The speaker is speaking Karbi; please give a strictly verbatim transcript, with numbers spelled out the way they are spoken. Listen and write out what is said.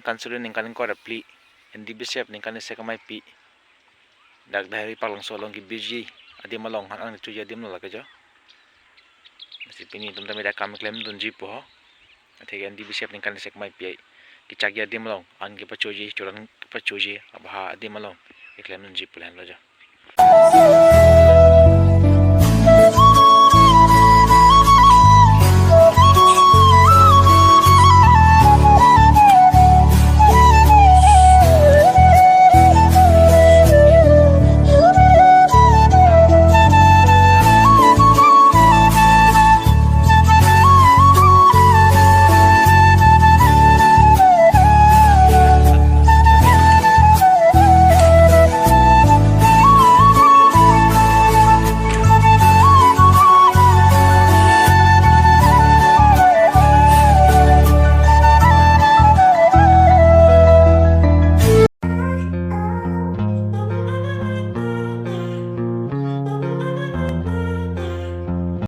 Pansuri ningkan ingkoi ra phli, N D B C F ningkan isi kemaipi, dak Dahiri Paklangso along kebiji adim along han an choji adim lo lake jo. Lasi pini itum tame dak kam klemdunji pu ho. Atheke N D B C F ningkan isi kemaipi kechakji adim along an kepachoji, choran kepachoji, abaha adim along keklemdunji pu lahenlo jo.